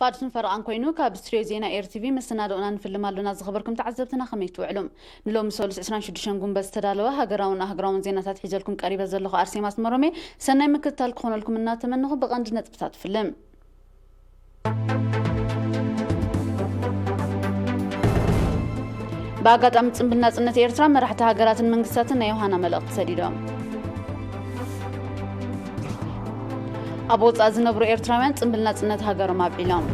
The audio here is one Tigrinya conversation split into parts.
ፋድስን ፈረቓን ኮይኑ ካብ ስትድዮ ዜና ኤር ቲ ቪ መሰናድኦና ንፍልም ኣሎና። ዝኸበርኩም ተዓዘብትና ከመይ ትውዕሉ? ንሎሚ ሰሉስ ዕስራን ሽዱሽተን ጉንበት ዝተዳለወ ሃገራውን ኣህጉራውን ዜናታት ሒዘልኩም ቀሪበ ዘለኹ ኣርሴማ ኣስመሮም እየ። ሰናይ ምክትታል ክኾነልኩም እናተመነኹ ብቐንዲ ነጥብታት ፍልም። ብኣጋጣሚ ጽምብል ናጽነት ኤርትራ መራሕቲ ሃገራትን መንግስታትን ናይ ዮሃና መልእኽቲ ሰዲዶም። ኣብ ወጻኢ ዝነብሩ ኤርትራውያን ጽምብል ናጽነት ሃገሮም ኣብዒሎም።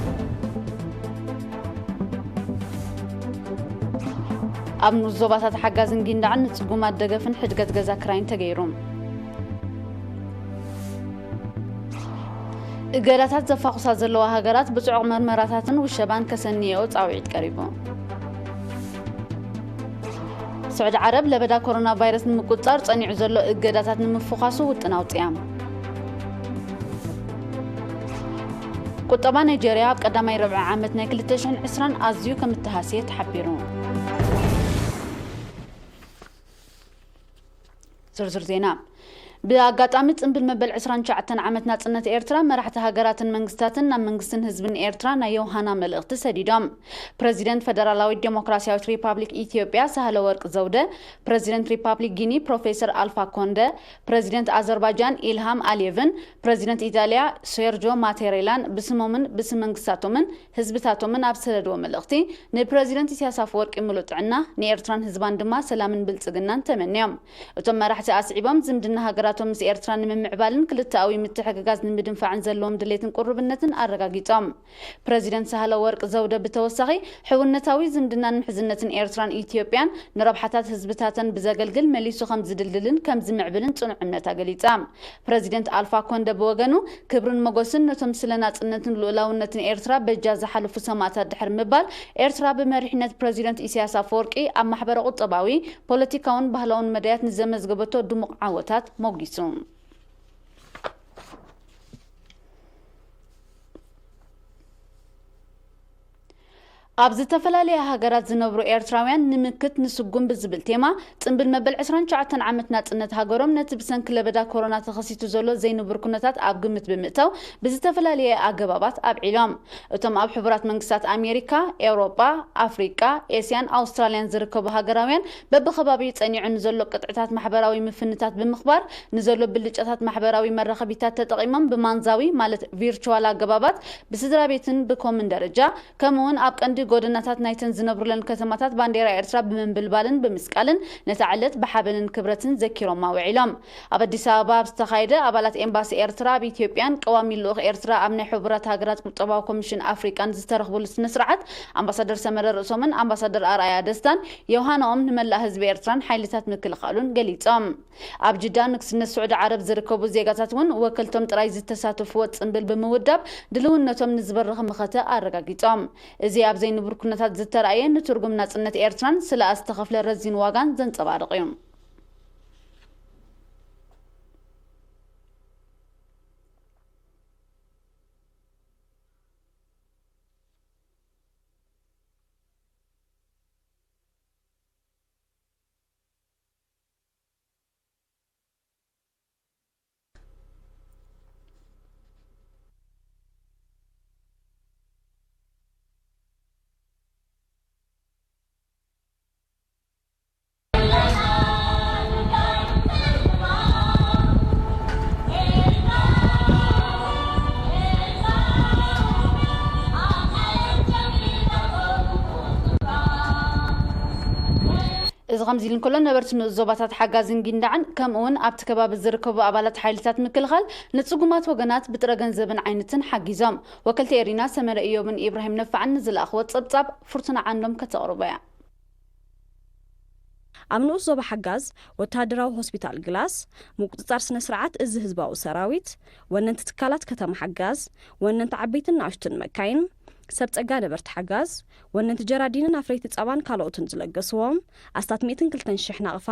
ኣብ ንኡስ ዞባታት ሓጋዝን ጊንዳዕን ንጽጉማት ደገፍን ሕድገት ገዛ ክራይን ተገይሩ። እገዳታት ዘፋኹሳ ዘለዋ ሃገራት ብጽዑቕ መርመራታትን ውሸባን ከሰንየኦ ጻውዒት ቀሪቡ። ስዑዲ ዓረብ ለበዳ ኮሮና ቫይረስ ንምቁጽጻር ጸኒዑ ዘሎ እገዳታት ንምፍዃሱ ውጥን ኣውጽያ። ቁጠባ ናይጀርያ ኣብ ቀዳማይ ርብዒ ዓመት ናይ ክልተ ሽሕን ዕስራን ኣዝዩ ከም እተሃስየ ተሓቢሩ። ዝርዝር ዜና። ብኣጋጣሚ ጽምብል መበል ዕስራን ትሽዓተን ዓመት ናጽነት ኤርትራ፣ መራሕቲ ሃገራትን መንግስታትን ናብ መንግስትን ህዝብን ኤርትራ ናይ ዮሃና መልእኽቲ ሰዲዶም። ፕረዚደንት ፈደራላዊት ዴሞክራሲያዊት ሪፓብሊክ ኢትዮጵያ ሳህለ ወርቅ ዘውደ፣ ፕረዚደንት ሪፓብሊክ ጊኒ ፕሮፌሰር ኣልፋ ኮንደ፣ ፕረዚደንት ኣዘርባይጃን ኢልሃም ኣልየቭን ፕረዚደንት ኢጣልያ ሴርጆ ማቴሬላን ብስሞምን ብስም መንግስታቶምን ህዝብታቶምን ኣብ ዝሰደድዎ መልእኽቲ፣ ንፕረዚደንት ኢሳያስ ኣፈወርቂ ምሉእ ጥዕና፣ ንኤርትራን ህዝባን ድማ ሰላምን ብልጽግናን ተመንዮም። እቶም መራሕቲ ኣስዒቦም፣ ዝምድና ሃገራቶም ምስ ኤርትራ ንምምዕባልን ክልተኣዊ ምትሕግጋዝ ንምድንፋዕን ዘለዎም ድሌትን ቅሩብነትን ኣረጋጊጾም። ፕረዚደንት ሳህለ ወርቅ ዘውደ ብተወሳኺ፣ ሕውነታዊ ዝምድናን ምሕዝነትን ኤርትራን ኢትዮጵያን ንረብሓታት ህዝብታተን ብዘገልግል መሊሱ ከም ዝድልድልን ከም ዝምዕብልን ጽኑዕ እምነታ ገሊጻ። ፕረዚደንት ኣልፋ ኮንደ ብወገኑ፣ ክብርን ሞገስን ነቶም ስለ ናጽነትን ልኡላውነትን ኤርትራ በጃ ዝሓለፉ ሰማእታት ድሕሪ ምባል፣ ኤርትራ ብመሪሕነት ፕረዚደንት ኢሳያስ ኣፈወርቂ ኣብ ማሕበረ ቁጠባዊ፣ ፖለቲካውን ባህላውን መዳያት ንዘመዝገበቶ ድሙቕ ዓወታት ሞጊሱ። ኣብ ዝተፈላለያ ሃገራት ዝነብሩ ኤርትራውያን ንምክት ንስጉም ብዝብል ቴማ፣ ጽምብል መበል ዕስራን ትሽዓተን ዓመት ናጽነት ሃገሮም ነቲ ብሰንኪ ለበዳ ኮሮና ተኸሲቱ ዘሎ ዘይንቡር ኩነታት ኣብ ግምት ብምእታው ብዝተፈላለየ ኣገባባት ኣብዒሎም። እቶም ኣብ ሕቡራት መንግስታት ኣሜሪካ፣ ኤውሮጳ፣ ኣፍሪቃ፣ ኤስያን ኣውስትራልያን ዝርከቡ ሃገራውያን በብኸባቢኡ ጸኒዑ ንዘሎ ቅጥዕታት ማሕበራዊ ምፍንታት ብምኽባር ንዘሎ ብልጫታት ማሕበራዊ መራኸቢታት ተጠቒሞም ብማንዛዊ ማለት ቪርቹዋል ኣገባባት ብስድራ ቤትን ብኮምን ደረጃ ከምኡውን ኣብ ቀንዲ ጎደናታት ናይተን ዝነብሩለን ከተማታት ባንዴራ ኤርትራ ብምንብልባልን ብምስቃልን ነታ ዕለት ብሓበንን ክብረትን ዘኪሮማ ውዒሎም። ኣብ ኣዲስ ኣበባ ኣብ ዝተኻየደ ኣባላት ኤምባሲ ኤርትራ ኣብ ኢትዮጵያን ቀዋሚ ልኡኽ ኤርትራ ኣብ ናይ ሕቡራት ሃገራት ቁጠባዊ ኮሚሽን ኣፍሪቃን ዝተረኽቡሉ ስነ ስርዓት ኣምባሳደር ሰመረ ርእሶምን ኣምባሳደር ኣርኣያ ደስታን ዮሃናኦም ንመላእ ህዝቢ ኤርትራን ሓይልታት ምክልኻሉን ገሊጾም። ኣብ ጅዳ ንግስነት ስዑዲ ዓረብ ዝርከቡ ዜጋታት እውን ወከልቶም ጥራይ ዝተሳተፍዎ ጽምብል ብምውዳብ ድልውነቶም ንዝበርኽ መኸተ ኣረጋጊጾም። እዚ ኣብ ዘይንቡር ኩነታት ዝተራእየ ንትርጉም ናጽነት ኤርትራን ስለኣ ዝተኸፍለ ረዚን ዋጋን ዘንጸባርቕ እዩ። እዚ ከምዚ ኢሉ እንከሎ፣ ነበርቲ ንኡስ ዞባታት ሓጋዝን ጊንዳዕን፣ ከምኡ እውን ኣብቲ ከባቢ ዝርከቡ ኣባላት ሓይልታት ምክልኻል፣ ንጽጉማት ወገናት ብጥረ ገንዘብን ዓይነትን ሓጊዞም። ወከልቲ ኤሪና ሰመረ እዮብን ኢብራሂም ነፋዕን ንዝለኣኽዎ ጸብጻብ ፍርቱና ዓንዶም ከተቕርቦ እያ። ኣብ ንኡስ ዞባ ሓጋዝ፣ ወተሃደራዊ ሆስፒታል ግላስ፣ ምቁጽጻር ስነ ስርዓት እዚ ህዝባዊ ሰራዊት፣ ወነንቲ ትካላት ከተማ ሓጋዝ፣ ወነንቲ ዓበይትን ንኣሽቱን መካይን፣ ሰብ ጸጋ ነበርቲ ሓጋዝ፣ ወነንቲ ጀራዲንን ኣፍረይቲ ጸባን ካልኦትን ዝለገስዎም ኣስታት ሚእትን ክልተን ሽሕ ናቕፋ፣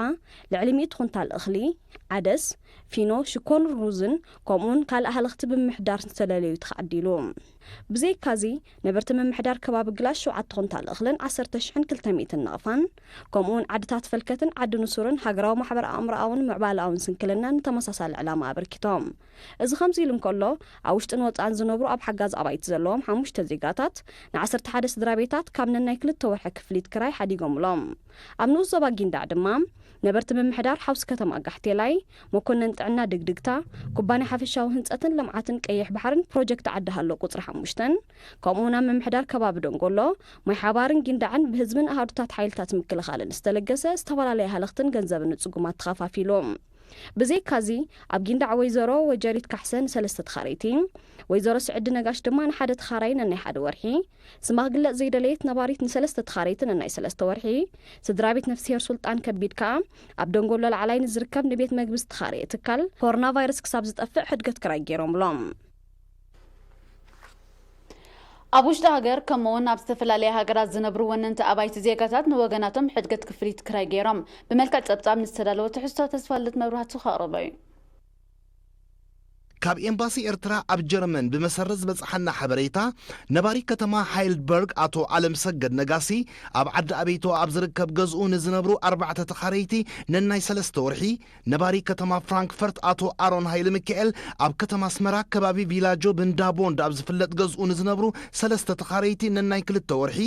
ልዕሊ ሚእቲ ኩንታል እኽሊ፣ ዓደስ፣ ፊኖ፣ ሽኮርን ሩዝን ከምኡውን ካልእ ሃለኽቲ ብምምሕዳር ዝተለለዩ ተዓዲሉ። ብዘይካዚ፣ ነበርቲ ምምሕዳር ከባቢ ግላሽ ሸውዓተ ኩንታል እኽልን ዓሰርተ ሽሕን ክልተ ሚእትን ናቕፋን፣ ከምኡውን ዓድታት ፈልከትን ዓዲ ንሱርን ሃገራዊ ማሕበር ኣእምሮኣውን ምዕባለኣውን ስንክልናን ንተመሳሳሊ ዕላማ ኣበርኪቶም። እዚ ከምዚ ኢሉ እንከሎ፣ ኣብ ውሽጥን ወጻእን ዝነብሩ ኣብ ሓጋዝ ኣባይቲ ዘለዎም ሓሙሽተ ዜጋታት ንዓሰርተ ሓደ ስድራ ቤታት ካብ ነናይ ክልተ ወርሒ ክፍሊት ክራይ ሓዲጎምሎም። ኣብ ንኡስ ዞባ ጊንዳዕ ድማ፣ ነበርቲ ምምሕዳር ሓውሲ ከተማ ጋሕቴላይ፣ መኮነን ጥዕና ድግድግታ፣ ኩባንያ ሓፈሻዊ ህንጸትን ልምዓትን ቀይሕ ባሕርን ፕሮጀክት ዓዲ ሃሎ ቁጽሪ ሓሙሽተን፣ ከምኡ ናብ ምምሕዳር ከባቢ ደንጎሎ፣ ማይ ሓባርን ጊንዳዕን ብህዝብን ኣሃዱታት ሓይልታት ምክልኻልን ዝተለገሰ ዝተፈላለየ ሃለኽትን ገንዘብን ንጽጉማት ተኸፋፊሉ። ብዘይካዚ፣ ኣብ ጊንዳዕ ወይዘሮ ወጀሪት ካሕሰ ንሰለስተ ተኻረይቲ፣ ወይዘሮ ስዕዲ ነጋሽ ድማ ንሓደ ተኻራይ ነናይ ሓደ ወርሒ፣ ስማ ክግለጽ ዘይደለየት ነባሪት ንሰለስተ ተኻረይቲ ነናይ ሰለስተ ወርሒ፣ ስድራ ቤት ነፍስሄር ሱልጣን ከቢድ ከኣ ኣብ ደንጎሎ ላዕላይ ንዝርከብ ንቤት መግቢ ዝተኻረየ ትካል ኮሮና ቫይረስ ክሳብ ዝጠፍእ ሕድገት ክራይ ገይሮምሎም። ኣብ ውሽጢ ሃገር ከምኡውን ኣብ ዝተፈላለያ ሃገራት ዝነብሩ ወነንቲ ኣባይቲ ዜጋታት ንወገናቶም ሕድገት ክፍሊት ክራይ ገይሮም። ብመልክዕ ጸብጻብ ንዝተዳለወ ትሕዝቶ ተስፋልደት መብራህቱ ከቕርቦ እዩ። ካብ ኤምባሲ ኤርትራ ኣብ ጀርመን ብመሰረት ዝበጽሓና ሓበሬታ፣ ነባሪ ከተማ ሃይልድበርግ ኣቶ ኣለምሰገድ ነጋሲ፣ ኣብ ዓዲ ኣበይቶ ኣብ ዝርከብ ገዝኡ ንዝነብሩ ኣርባዕተ ተኻረይቲ ነናይ ሰለስተ ወርሒ፣ ነባሪ ከተማ ፍራንክፈርት ኣቶ ኣሮን ሃይለ ሚካኤል፣ ኣብ ከተማ ኣስመራ ከባቢ ቪላጆ ብንዳቦንድ ኣብ ዝፍለጥ ገዝኡ ንዝነብሩ ሰለስተ ተኻረይቲ ነናይ ክልተ ወርሒ፣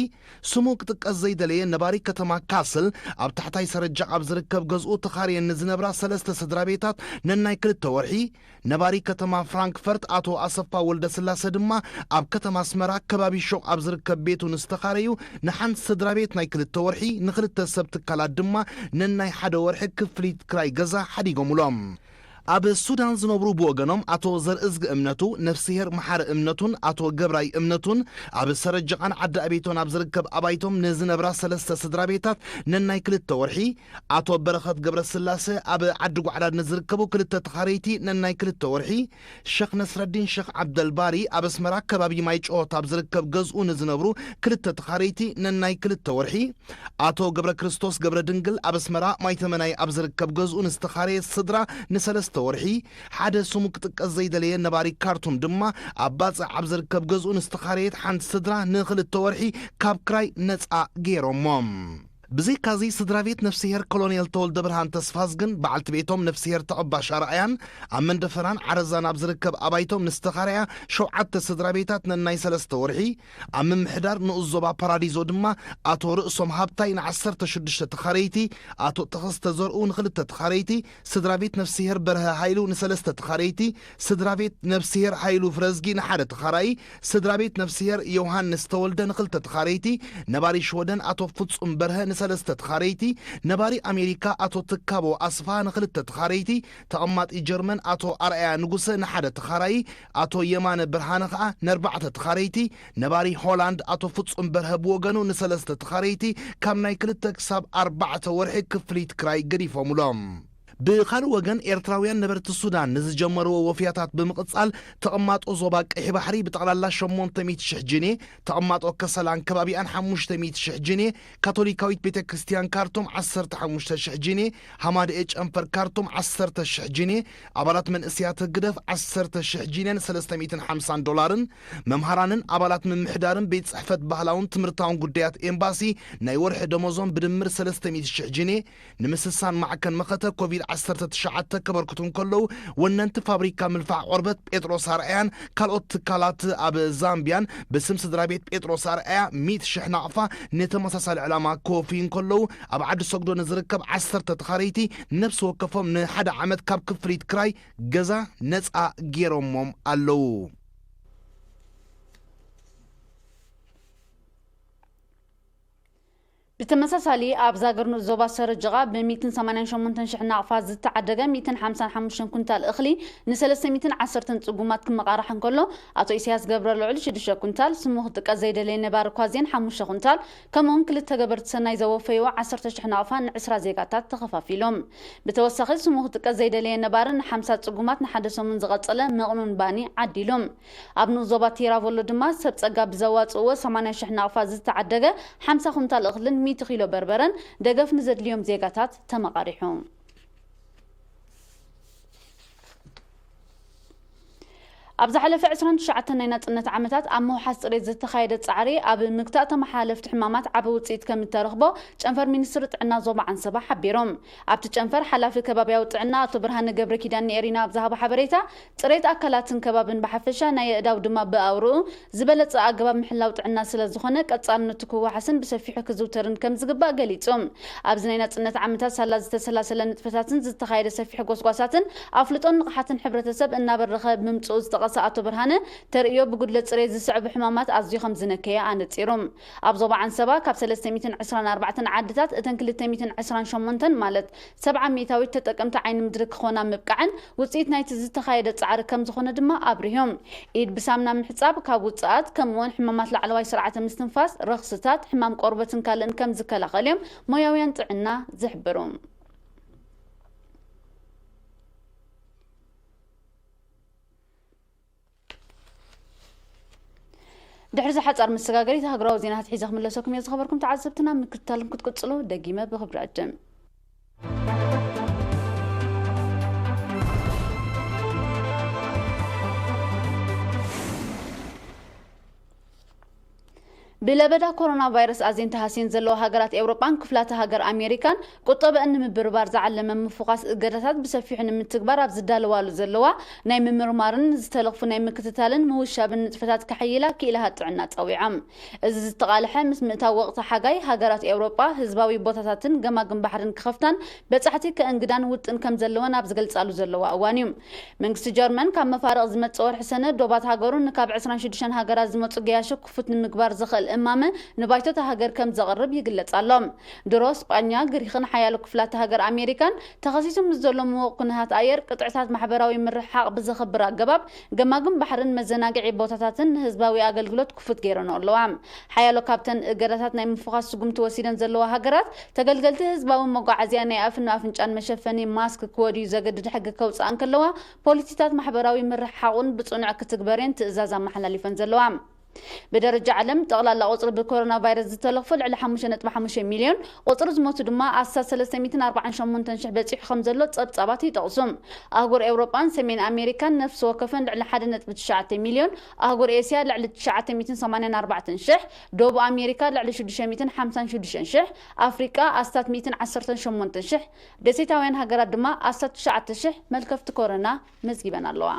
ስሙ ክጥቀስ ዘይደለየ ነባሪ ከተማ ካስል፣ ኣብ ታሕታይ ሰረጃ ኣብ ዝርከብ ገዝኡ ተኻርየን ንዝነብራ ሰለስተ ስድራ ቤታት ነናይ ክልተ ወርሒ፣ ነባሪ ከተማ ፍራንክፈርት ኣቶ ኣሰፋ ወልደስላሰ ድማ፣ ኣብ ከተማ ኣስመራ ከባቢ ሹቕ ኣብ ዝርከብ ቤቱ ንዝተኻረዩ ንሓንቲ ስድራ ቤት ናይ ክልተ ወርሒ፣ ንኽልተ ሰብ ትካላት ድማ ነናይ ሓደ ወርሒ ክፍሊት ክራይ ገዛ ሓዲጎምሎም። ኣብ ሱዳን ዝነብሩ ብወገኖም፣ ኣቶ ዘርእዝጊ እምነቱ፣ ነፍስሄር መሓሪ እምነቱን ኣቶ ገብራይ እምነቱን፣ ኣብ ሰረጀቓን ዓዲ ኣቤቶን ኣብ ዝርከብ ኣባይቶም ንዝነብራ ሰለስተ ስድራ ቤታት ነናይ ክልተ ወርሒ፣ ኣቶ በረኸት ገብረስላሰ ኣብ ዓዲ ጓዕዳድ ንዝርከቡ ክልተ ተኻረይቲ ነናይ ክልተ ወርሒ፣ ሸኽ ነስረዲን ሸኽ ዓብደልባሪ ኣብ ኣስመራ ከባቢ ማይ ጨሆት ኣብ ዝርከብ ገዝኡ ንዝነብሩ ክልተ ተኻረይቲ ነናይ ክልተ ወርሒ፣ ኣቶ ገብረ ክርስቶስ ገብረ ድንግል ኣብ ኣስመራ ማይ ተመናይ ኣብ ዝርከብ ገዝኡ ንዝተኻረየ ስድራ ንሰለስተ ወርሒ፣ ሓደ ስሙ ክጥቀስ ዘይደለየ ነባሪ ካርቱም ድማ ኣብ ባጽዕ ኣብ ዝርከብ ገዝኡ ንዝተኻረየት ሓንቲ ስድራ ንኽልተ ወርሒ ካብ ክራይ ነጻ ገይሮሞ። ብዘይካዚ ስድራ ቤት ነፍስሄር ኮሎኔል ተወልደ ብርሃን ተስፋዝግን በዓልቲ ቤቶም ነፍስሄር ተቐባሽ ኣርኣያን ኣብ መንደፈራን ዓረዛን ኣብ ዝርከብ ኣባይቶም ንዝተኻረያ ሸውዓተ ስድራ ቤታት ነናይ ሰለስተ ወርሒ፣ ኣብ ምምሕዳር ንኡስ ዞባ ፓራዲዞ ድማ ኣቶ ርእሶም ሃብታይ ንዓሰርተ ሽዱሽተ ተኻረይቲ፣ ኣቶ ተኸስተ ዘርኡ ንኽልተ ተኻረይቲ፣ ስድራ ቤት ነፍስሄር በርሀ ሃይሉ ንሰለስተ ተኻረይቲ፣ ስድራ ቤት ነፍስሄር ሃይሉ ፍረዝጊ ንሓደ ተኻራዪ፣ ስድራ ቤት ነፍስሄር ዮሃንስ ተወልደ ንኽልተ ተኻረይቲ፣ ነባሪ ሽወደን ኣቶ ፍጹም በርሀ ንሰለስተ ተኻረይቲ፣ ነባሪ ኣሜሪካ ኣቶ ትካቦ ኣስፋ ንኽልተ ተኻረይቲ፣ ተቐማጢ ጀርመን ኣቶ ኣርኣያ ንጉሰ ንሓደ ተኻራዪ፣ ኣቶ የማነ ብርሃነ ኸኣ ነርባዕተ ተኻረይቲ፣ ነባሪ ሆላንድ ኣቶ ፍጹም በርሀ ብወገኑ ንሰለስተ ተኻረይቲ ካብ ናይ ክልተ ክሳብ ኣርባዕተ ወርሒ ክፍሊት ክራይ ገዲፎምሎም። ብኻልእ ወገን፣ ኤርትራውያን ነበርቲ ሱዳን ንዝጀመርዎ ወፍያታት ብምቕጻል፣ ተቐማጦ ዞባ ቀይሕ ባሕሪ ብጠቕላላ ሸሞንተ ሚእቲ ሽሕ ጅኔ፣ ተቐማጦ ከሰላን ከባቢኣን ሓሙሽተ ሚእቲ ሽሕ ጅኔ፣ ካቶሊካዊት ቤተ ክርስቲያን ካርቱም ዓሰርተ ሓሙሽተ ሽሕ ጅኔ፣ ሃማደኤ ጨንፈር ካርቱም ዓሰርተ ሽሕ ጅኔ፣ ኣባላት መንእስያት ህግደፍ ዓሰርተ ሽሕ ጅኔን ሰለስተ ሚእትን ሓምሳን ዶላርን፣ መምሃራንን ኣባላት ምምሕዳርን ቤት ጽሕፈት ባህላውን ትምህርታውን ጉዳያት ኤምባሲ ናይ ወርሒ ደሞዞም ብድምር ሰለስተ ሚእቲ ሽሕ ጅኔ፣ ንምስሳን ማዕከን መኸተ ኮቪድ ዓሰርተ ትሽዓተ ከበርክቱ እንከለዉ፣ ወነንቲ ፋብሪካ ምልፋዕ ቆርበት ጴጥሮስ ኣርኣያን ካልኦት ትካላት ኣብ ዛምቢያን ብስም ስድራ ቤት ጴጥሮስ ኣርኣያ ሚእቲ ሽሕ ናቕፋ ንተመሳሳሊ ዕላማ ክወፍዩ እንከለዉ፣ ኣብ ዓዲ ሰግዶ ንዝርከብ ዓሰርተ ተኻረይቲ ነፍሲ ወከፎም ንሓደ ዓመት ካብ ክፍሊት ክራይ ገዛ ነጻ ገይሮሞም ኣለዉ። ብተመሳሳሊ፣ ኣብ ዛግር ንኡስ ዞባ ሰረጅቓ ብ ሚእትን ሰማንያን ሸሞንተን ሽሕ ናቕፋ ዝተዓደገ ሚእትን ሓምሳን ሓሙሽተን ኩንታል እኽሊ ንሰለስተ ሚእትን ዓሰርተን ጽጉማት ክመቓራሕ እንከሎ፣ ኣቶ ኢሳያስ ገብረ ልዑል ሽዱሽተ ኩንታል፣ ስሙ ክጥቀስ ዘይደለየ ነባሪ ኳዜን ሓሙሽተ ኩንታል፣ ከምኡውን ክልተ ገበርቲ ሰናይ ዘወፈይዎ ዓሰርተ ሽሕ ናቕፋ ንዕስራ ዜጋታት ተኸፋፊሎም። ብተወሳኺ፣ ስሙ ክጥቀስ ዘይደለየ ነባሪ ንሓምሳ ጽጉማት ንሓደ ሰሙን ዝቐጸለ መቕኑን ባኒ ዓዲሉ። ኣብ ንኡስ ዞባ ቲራቮሎ ድማ ሰብ ጸጋ ብዘዋጽእዎ ሰማንያ ሽሕ ናቕፋ ዝተዓደገ ሓምሳ ኩንታል እኽልን ሚእቲ ኪሎ በርበረን ደገፍ ንዘድልዮም ዜጋታት ተመቓሪሑ። ኣብ ዝሓለፈ ዕስራን ትሽዓተን ናይ ናጽነት ዓመታት ኣብ ምውሓስ ጽሬት ዝተኻየደ ጻዕሪ ኣብ ምግታእ ተመሓላለፍቲ ሕማማት ዓቢ ውጽኢት ከም እተረኽቦ ጨንፈር ሚኒስትሪ ጥዕና ዞባ ዓንሰባ ሓቢሮም። ኣብቲ ጨንፈር ሓላፊ ከባብያዊ ጥዕና ኣቶ ብርሃነ ገብረ ኪዳን ንኤሪና ኣብ ዝሃቦ ሓበሬታ፣ ጽሬት ኣካላትን ከባብን ብሓፈሻ ናይ ኣእዳው ድማ ብኣውርኡ ዝበለጸ ኣገባብ ምሕላው ጥዕና ስለ ዝኾነ ቀጻልነቱ ክወሓስን ብሰፊሑ ክዝውተርን ከም ዝግባእ ገሊጹ። ኣብዚ ናይ ናጽነት ዓመታት ሳላ ዝተሰላሰለ ንጥፈታትን ዝተኻየደ ሰፊሕ ጎስጓሳትን ኣፍልጦን ንቕሓትን ሕብረተሰብ እናበረኸ ምምጽኡ ዝጠቐሰ ኣቶ ብርሃነ፣ ተርእዮ ብጉድለት ጽሬት ዝስዕቡ ሕማማት ኣዝዩ ከም ዝነከየ ኣነጺሩ። ኣብ ዞባ ዓንሰባ ካብ ሰለስተ ሚእትን ዕስራን ኣርባዕተን ዓድታት እተን ክልተ ሚእትን ዕስራን ሸሞንተን ማለት ሰብዓ ሚእታዊት ተጠቀምቲ ዓይኒ ምድሪ ክኾና ምብቃዐን ውጽኢት ናይቲ ዝተኻየደ ጻዕሪ ከም ዝኾነ ድማ ኣብሪሆም። ኢድ ብሳምና ምሕጻብ ካብ ውጽኣት ከምኡውን ሕማማት ላዕለዋይ ስርዓተ ምስትንፋስ፣ ረኽስታት፣ ሕማም ቆርበትን ካልእን ከም ዝከላኸል እዮም ሞያውያን ጥዕና ዝሕብሩ። ድሕሪ እዚ ሓጻር መሰጋገሪት ሃገራዊ ዜናታት ሒዘ ክምለሰኩም እየ። ዝኸበርኩም ተዓዘብትና፣ ምክትታልኩም ክትቅጽሉ ደጊመ ብኽብሪ ዕድም። ብለበዳ ኮሮና ቫይረስ ኣዝየን ተሃስየን ዘለዋ ሃገራት ኤውሮጳን ክፍላተ ሃገር ኣሜሪካን ቁጠበአን ንምብርባር ዝዓለመ ምፉኻስ እገዳታት ብሰፊሑ ንምትግባር ኣብ ዝዳለዋሉ ዘለዋ ናይ ምምርማርን ዝተለኽፉ ናይ ምክትታልን ምውሻብን ንጥፈታት ከሐይላ ክኢላሃት ጥዕና ጸዊዖም። እዚ ዝተቓልሐ ምስ ምእታው ወቕቲ ሓጋይ፣ ሃገራት ኤውሮጳ ህዝባዊ ቦታታትን ገማግም ባሕርን ክኸፍታን በጻሕቲ ከእንግዳን ውጥን ከም ዘለወን ኣብ ዝገልጻሉ ዘለዋ እዋን እዩ። መንግስቲ ጀርመን ካብ መፋርቕ ዝመጽእ ወርሒ ሰነ ዶባት ሃገሩ ንካብ ዕስራን ሽዱሽተን ሃገራት ዝመጹ ገያሾ ክፉት ንምግባር ዝኽእል እማመ ንባይቶ እታ ሃገር ከም ዘቕርብ ይግለጽ ኣሎ። ድሮ ስጳኛ፣ ግሪኽን ሓያሎ ክፍላት ሃገር ኣሜሪካን ተኸሲሱ ምስ ዘሎ ምዉቕ ኩነታት ኣየር፣ ቅጥዕታት ማሕበራዊ ምርሕሓቕ ብዘኽብር ኣገባብ፣ ገማግም ባሕርን መዘናግዒ ቦታታትን ንህዝባዊ ኣገልግሎት ክፉት ገይረንኦ ኣለዋ። ሓያሎ ካብተን እገዳታት ናይ ምፍዃስ ስጉምቲ ወሲደን ዘለዋ ሃገራት፣ ተገልገልቲ ህዝባዊ መጓዓዝያ ናይ ኣፍን ኣፍንጫን መሸፈኒ ማስክ ክወድዩ ዘገድድ ሕጊ ከውፅኣ እንከለዋ፣ ፖሊሲታት ማሕበራዊ ምርሕሓቕ እውን ብፅኑዕ ክትግበር እየን ትእዛዝ ኣመሓላሊፈን ዘለዋ። ብደረጃ ዓለም፣ ጠቕላላ ቁጽሪ ብኮሮና ቫይረስ ዝተለኽፉ ልዕሊ ሓሙሽተ ነጥቢ ሓሙሽተ ሚልዮን፣ ቁጽሪ ዝሞቱ ድማ ኣስታት ሰለስተ ሚእትን ኣርባዓን ሸሞንተን ሽሕ በጺሑ ከም ዘሎ ጸብጻባት ይጠቕሱ። ኣህጉር ኤውሮጳን ሰሜን ኣሜሪካን ነፍሲ ወከፈን ልዕሊ ሓደ ነጥቢ ትሽዓተ ሚልዮን፣ ኣህጉር ኤስያ ልዕሊ ትሽዓተ ሚእትን ሰማንያን ኣርባዕተን ሽሕ፣ ደቡብ ኣሜሪካ ልዕሊ ሽዱሽተ ሚእትን ሓምሳን ሽዱሽተን ሽሕ፣ ኣፍሪቃ ኣስታት ሚእትን ዓሰርተን ሸሞንተን ሽሕ፣ ደሴታውያን ሃገራት ድማ ኣስታት ትሽዓተ ሽሕ መልከፍቲ ኮሮና መዝጊበን ኣለዋ።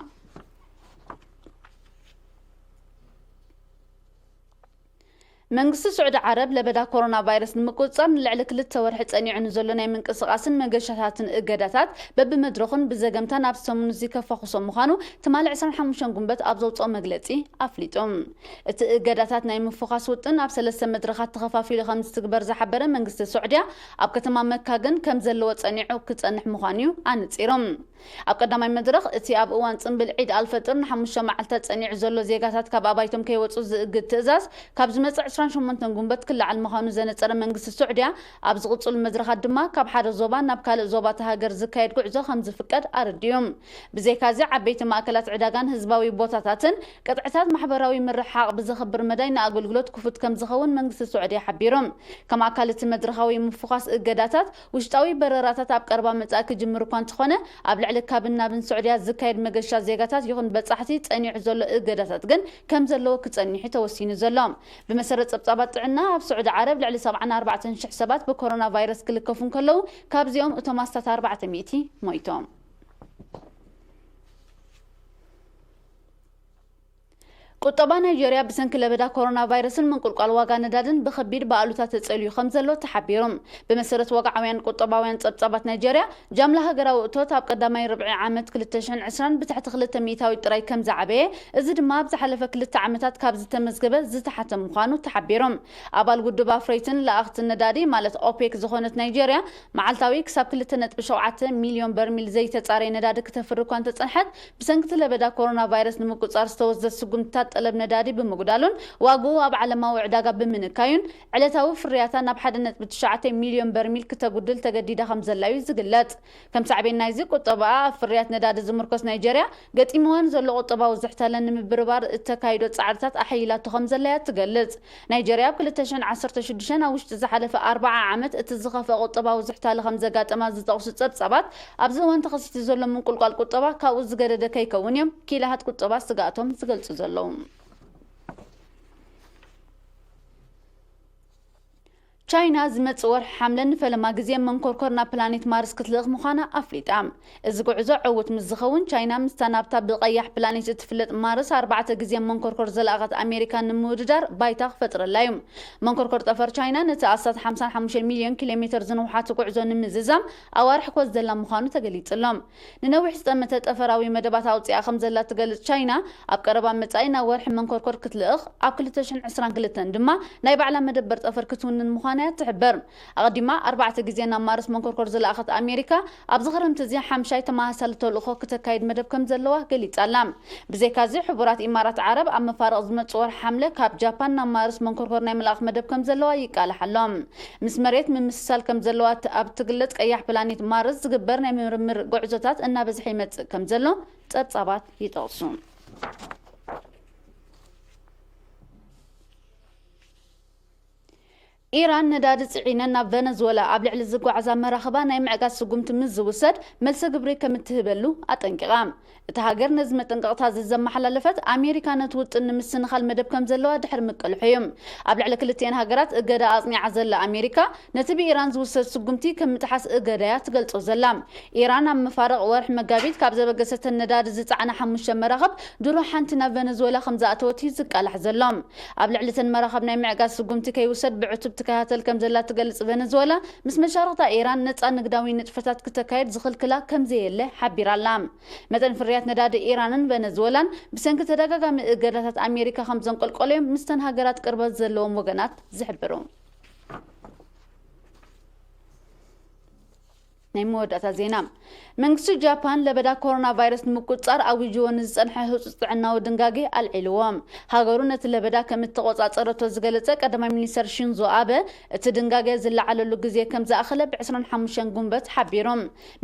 መንግስቲ ስዑዲ ዓረብ ለበዳ ኮሮና ቫይረስ ንምቁጽጻር ንልዕሊ ክልተ ወርሒ ጸኒዑ ንዘሎ ናይ ምንቅስቓስን መገሻታትን እገዳታት በብመድረኹን ብዘገምታ ናብ ሰሙን እዚ ከፋኹሶ ምዃኑ ትማሊ ዕስራን ሓሙሽተን ጉንበት ኣብ ዘውጽኦ መግለጺ ኣፍሊጡ። እቲ እገዳታት ናይ ምፍዃስ ውጥን ኣብ ሰለስተ መድረኻት ተኸፋፊሉ ከም ዝትግበር ዝሓበረ መንግስቲ ስዑድያ፣ ኣብ ከተማ መካ ግን ከም ዘለዎ ጸኒዑ ክጸንሕ ምዃኑ እዩ ኣነጺሩ። ኣብ ቀዳማይ መድረኽ፣ እቲ ኣብ እዋን ጽምብል ዒድ ኣልፈጥር ንሓሙሽተ መዓልታት ጸኒዑ ዘሎ ዜጋታት ካብ ኣባይቶም ከይወጹ ዝእግድ ትእዛዝ፣ ካብ ዝመጽእ ዕስራን ሸሞንተን ጉንበት ክለዓል ምዃኑ ዘነጸረ መንግስቲ ስዑድያ፣ ኣብ ዝቕጽሉ መድረኻት ድማ ካብ ሓደ ዞባ ናብ ካልእ ዞባ እታ ሃገር ዝካየድ ጉዕዞ ከም ዝፍቀድ ኣረዲኡ። ብዘይካዚ፣ ዓበይቲ ማእከላት ዕዳጋን ህዝባዊ ቦታታትን ቅጥዕታት ማሕበራዊ ምርሕሓቕ ብዘኽብር መዳይ ንኣገልግሎት ክፉት ከም ዝኸውን መንግስቲ ስዑድያ ሓቢሩ። ከም ኣካል እቲ መድረኻዊ ምፍዃስ እገዳታት፣ ውሽጣዊ በረራታት ኣብ ቀረባ መጻኢ ክጅምር እኳ እንተኾነ፣ ኣብ ልዕሊ ካብን ናብን ስዑድያ ዝካየድ መገሻ ዜጋታት ይኹን በጻሕቲ ጸኒዑ ዘሎ እገዳታት ግን ከም ዘለዎ ክጸኒሑ ተወሲኑ ዘሎ። ብመሰረት ጸብጻባት ጥዕና፣ ኣብ ስዑዲ ዓረብ ልዕሊ ሰብዓን ኣርባዕተን ሽሕ ሰባት ብኮሮና ቫይረስ ክልከፉ እንከለዉ፣ ካብዚኦም እቶም ኣስታት ኣርባዕተ ሚእቲ ሞይቶም። ቁጠባ ናይጀርያ ብሰንኪ ለበዳ ኮሮና ቫይረስን ምንቁልቋል ዋጋ ነዳድን ብኸቢድ ብኣሉታ ተጸልዩ ከም ዘሎ ተሓቢሩ። ብመሰረት ወግዓውያን ቁጠባውያን ጸብጻባት ናይጀርያ፣ ጃምላ ሃገራዊ እቶት ኣብ ቀዳማይ ርብዒ ዓመት ክልተ ሽሕን ዕስራን ብትሕቲ ክልተ ሚእታዊት ጥራይ ከም ዝዓበየ፣ እዚ ድማ ኣብ ዝሓለፈ ክልተ ዓመታት ካብ ዝተመዝገበ ዝተሓተ ምዃኑ ተሓቢሩ። ኣባል ውድብ ኣፍረይትን ለኣኽትን ነዳዲ ማለት ኦፔክ ዝኾነት ናይጀርያ፣ መዓልታዊ ክሳብ ክልተ ነጥቢ ሸውዓተ ሚልዮን በርሚል ዘይተጻረየ ነዳዲ ክተፍሪ እኳ እንተጸንሐት፣ ብሰንኪ እቲ ለበዳ ኮሮና ቫይረስ ንምቁጽጻር ዝተወስደ ስጉምትታት ጠለብ ነዳዲ ብምጉዳሉን ዋግኡ ኣብ ዓለማዊ ዕዳጋ ብምንካዩን፣ ዕለታዊ ፍርያታ ናብ ሓደ ነጥቢ ትሽዓተ ሚልዮን በርሚል ክተጉድል ተገዲዳ ከም ዘላ እዩ ዝግለጽ። ከም ሳዕቤን ናይዚ፣ ቁጠባኣ ኣብ ፍርያት ነዳዲ ዝምርኮስ ናይጀርያ፣ ገጢምዋ ንዘሎ ቁጠባዊ ዝሕታለ ንምብርባር እተካይዶ ጻዕርታት ኣሐይላቶ ከም ዘላ እያ ትገልጽ። ናይጀርያ ኣብ ክልተ ሽሕን ዓሰርተ ሽዱሽተን፣ ኣብ ውሽጢ ዝሓለፈ ኣርብዓ ዓመት እቲ ዝኸፍአ ቁጠባዊ ዝሕታለ ከም ዘጋጠማ ዝጠቕሱ ጸብጻባት፣ ኣብዚ እዋን ተኸሲቱ ዘሎ ምንቁልቋል ቁጠባ ካብኡ ዝገደደ ከይከውን እዮም ኪላሃት ቁጠባ ስግኣቶም ዝገልጹ ዘለዉ። ቻይና ዝመጽእ ወርሒ ሓምለ ንፈለማ ግዜ መንኮርኮር ናብ ፕላኔት ማርስ ክትልእኽ ምዃና ኣፍሊጣ። እዚ ጉዕዞ ዕዉት ምስ ዝኸውን፣ ቻይና ምስታ ናብታ ብቐያሕ ፕላኔት እትፍለጥ ማርስ ኣርባዕተ ግዜ መንኮርኮር ዝለኣኸት ኣሜሪካ ንምውድዳር ባይታ ክፈጥረላ እዩ። መንኮርኮር ጠፈር ቻይና ነቲ ኣስታት ሓምሳን ሓሙሽተን ሚልዮን ኪሎ ሜተር ዝንውሓቱ ጉዕዞ ንምዝዛም ኣዋርሕ ክወስደላ ምዃኑ ተገሊጹ ኣሎ። ንነዊሕ ዝጠመተ ጠፈራዊ መደባት ኣውጺኣ ከም ዘላ ትገልጽ ቻይና፣ ኣብ ቀረባ መጻኢ ናብ ወርሒ መንኮርኮር ክትልእኽ፣ ኣብ ክልተ ሽሕን ዕስራን ክልተን ድማ ናይ ባዕላ መደበር ጠፈር ክትውንን ምዃና እያ ትሕብር። ኣቐዲማ ኣርባዕተ ግዜ ናብ ማርስ መንኮርኮር ዝለኣኸት ኣሜሪካ፣ ኣብዚ ክረምቲ እዚ ሓምሻይ ተመሳሳሊ ተልእኾ ክተካይድ መደብ ከም ዘለዋ ገሊጻ ኣላ። ብዘይካዚ፣ ሕቡራት ኢማራት ዓረብ ኣብ መፋርቕ ዝመጽእ ወርሒ ሓምለ ካብ ጃፓን ናብ ማርስ መንኮርኮር ናይ ምልኣኽ መደብ ከም ዘለዋ ይቃላሕ ኣሎ። ምስ መሬት ምምስሳል ከም ዘለዋ ት-፣ ኣብ ትግለጽ ቀያሕ ፕላኔት ማርስ ዝግበር ናይ ምርምር ጉዕዞታት እናበዝሐ ይመጽእ ከም ዘሎ ጸብጻባት ይጠቕሱ። ኢራን ነዳዲ ጽዒነን ናብ ቨነዝወላ ኣብ ልዕሊ ዝጓዓዛ መራኽባ ናይ ምዕጋት ስጉምቲ ምስ ዝውሰድ፣ መልሰ ግብሪ ከም እትህበሉ ኣጠንቂቓ። እታ ሃገር ነዚ መጠንቀቕታ እዚ ዘመሓላለፈት፣ ኣሜሪካ ነቲ ውጥን ንምስንኻል መደብ ከም ዘለዋ ድሕሪ ምቅልሑ እዩ። ኣብ ልዕሊ ክልቲኤን ሃገራት እገዳ ኣጽኒዓ ዘላ ኣሜሪካ፣ ነቲ ብኢራን ዝውሰድ ስጉምቲ ከም ምጥሓስ እገዳ እያ ትገልጾ ዘላ። ኢራን ኣብ መፋርቕ ወርሒ መጋቢት ካብ ዘበገሰተን ነዳዲ ዝጸዓና ሓሙሽተ መራኽብ፣ ድሮ ሓንቲ ናብ ቨነዝወላ ከም ዝኣተወት እዩ ዝቃላሕ ዘሎ። ኣብ ልዕሊ እተን መራኽብ ናይ ምዕጋት ስጉምቲ ከይውሰድ ብዕቱብ ትከታተል ከም ዘላ ትገልጽ ቨነዝወላ፣ ምስ መሻርኽታ ኢራን ነጻ ንግዳዊ ንጥፈታት ክተካየድ ዝኽልክላ ከም ዘየለ ሓቢራ ኣላ። መጠን ፍርያት ነዳዲ ኢራንን ቨነዝወላን ብሰንኪ ተደጋጋሚ እገዳታት ኣሜሪካ ከም ዘንቆልቆለዮም ምስተን ሃገራት ቅርበት ዘለዎም ወገናት ዝሕብሩ። ናይ መወዳእታ ዜና። መንግስቲ ጃፓን ለበዳ ኮሮና ቫይረስ ንምቁጽጻር ኣዊጅዎ ንዝጸንሐ ህጹጽ ጥዕናዊ ድንጋጌ ኣልዒልዎ። ሃገሩ ነቲ ለበዳ ከም እተቆጻጸረቶ ዝገለጸ ቀዳማይ ሚኒስተር ሺንዞ ኣበ፣ እቲ ድንጋጌ ዝለዓለሉ ግዜ ከም ዝኣኸለ ብ ዕስራን ሓሙሽተን ጉንበት ሓቢሩ።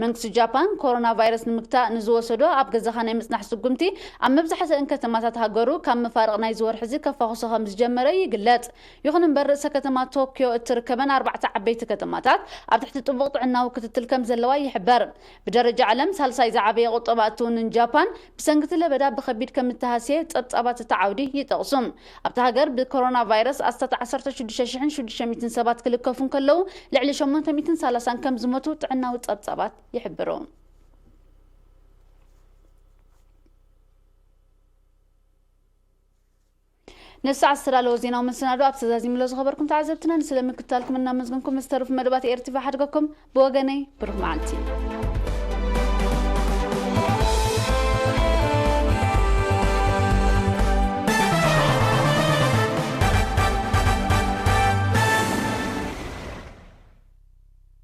መንግስቲ ጃፓን ኮሮና ቫይረስ ንምግታእ ንዝወሰዶ ኣብ ገዛኻ ናይ ምጽናሕ ስጉምቲ፣ ኣብ መብዛሕትአን ከተማታት ሃገሩ ካብ መፋርቕ ናይዚ ወርሒ እዚ ከፋኹሶ ከም ዝጀመረ ይግለጽ። ይኹን እምበር፣ ርእሰ ከተማ ቶክዮ እትርከበን ኣርባዕተ ዓበይቲ ከተማታት ኣብ ትሕቲ ጥቡቕ ጥዕናዊ ክትትል ከም ዘለዋ ይሕበር። ብደረጃ ዓለም ሳልሳይ ዝዓበየ ቁጠባ እትውንን ጃፓን፣ ብሰንኪ እቲ ለበዳ ብኸቢድ ከም እተሃስየ ጸብጻባት እቲ ዓውዲ ይጠቕሱ። ኣብታ ሃገር ብኮሮና ቫይረስ ኣስታት ዓሰርተ ሽዱሽተ ሽሕን ሽዱሽተ ሚእትን ሰባት ክልከፉ እንከለዉ፣ ልዕሊ ሸሞንተ ሚእትን ሰላሳን ከም ዝሞቱ ጥዕናዊ ጸብጻባት ይሕብሩ። ነዚ ሰዓት ዝተዳለወ ዜናዊ መሰናዶ ኣብ ተዛዚምሎ ዝኸበርኩም ተዓዘብትና፣ ንስለ ምክትታልኩም እናመስገንኩም፣ ዝተረፉ መደባት ኤር ቲ ቪ ሓድገኩም። ብወገነይ፣ ብሩኽ መዓልቲ።